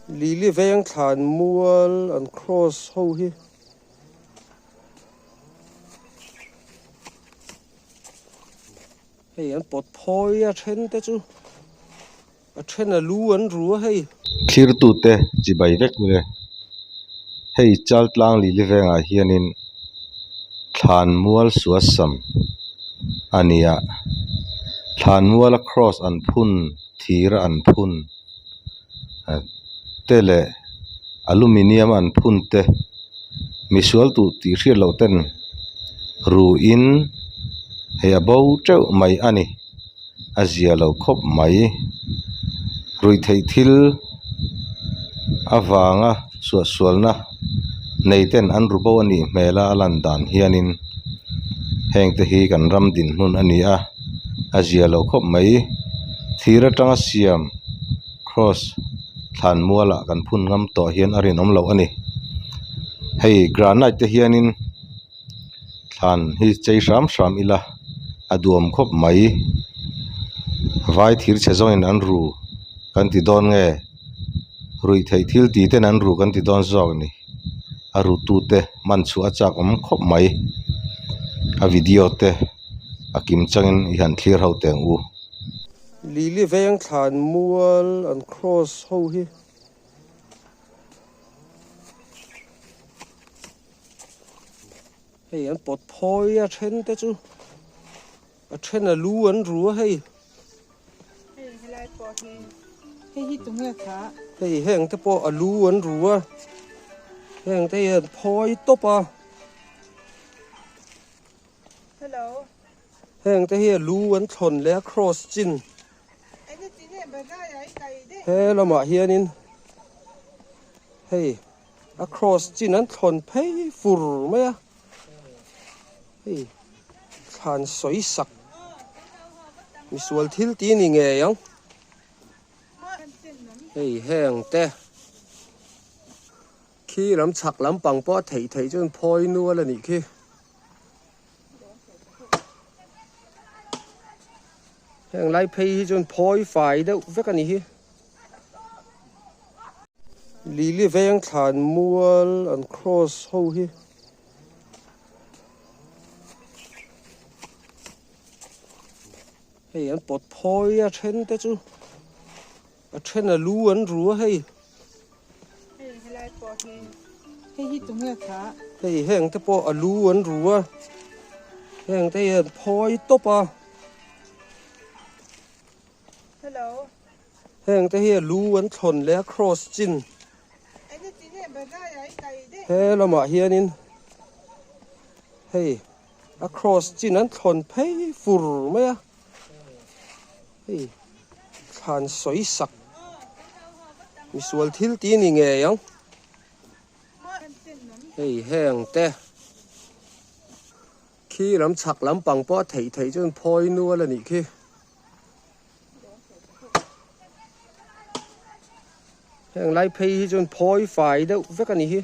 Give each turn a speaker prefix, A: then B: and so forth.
A: Lili veng thlan mual an cross ho hi. Hei an pawt phawi a then te chu a then a lu an ru a hei.
B: Thlirtute chibai vek ule hei Chaltlang Lili vengah hianin thlan mual suasam a ni a thlan muala cross an phun thir an phun te leh aluminium an phun te misual duh tih hriat loh ten ruin hei a bo teuh mai a ni a zia lo khawp mai ruih theih thil avanga suahsualna nei ten an ru bo a nih hmel a a lan dan hianin heng te hi kan ram dinhmun a ni a a zia lo khawp mai thir atanga siam cross thlan mualah kan phun ngam tawh hian a rinawm loh a ni hei granite te hianin thlan hi chei hram hram ila a duam khawp mai vai thir chhe zawngin an ru kan ti dawn nge ruih theih thil tih ten an ru kan ti dawn zawk a ni a ru tu te man chhuah a chak awm khawp mai a video te a kim changin i han thlir ho teh ang u.
A: Lili veng thlan mual an cross ho hi. Hei an pawt phawi a then te chu a then a lu an ru a hei.
C: Hei helai pawh hi hei hi tunge kha.
A: Hei heng te pawh a lu an ru a heng te hi an phawi tawp a.
C: Hello.
A: Heng te hi a lu an thlawn leh a cross chin. He lamah hianin hei a cross chin an thlawn phei fur mai a hei thlan sawi sak misual thil tih a ni ngei ang hei heng te khi lam chhak lampang pawh a theih theih chuan phawi nual a nih khi. Heng lai phei hi chuan phawi fai deuh vek a ni hi. Lili veng thlan mual an cross ho hi. Hei an pawt phawi a then te chu a then a lu an ru a hei.
C: Hei helai pawh hi hei hi tunge kha.
A: Hei heng te pawh a lu an ru a heng te hi an phawi tawp a.
C: Hello.
A: Heng te hi a lu an thlawn leh a cross chin. He lamah hianin hei a cross chin an thlawn phei fur mai a. Hei thlan sawi sak misual thil tih a ni ngei ang. Hei heng te khi lam chhak lampang pawh a theih theih chuan phawi nual a nih khi. Heng lai phei hi chuan phawi fai deuh vek a ni hi.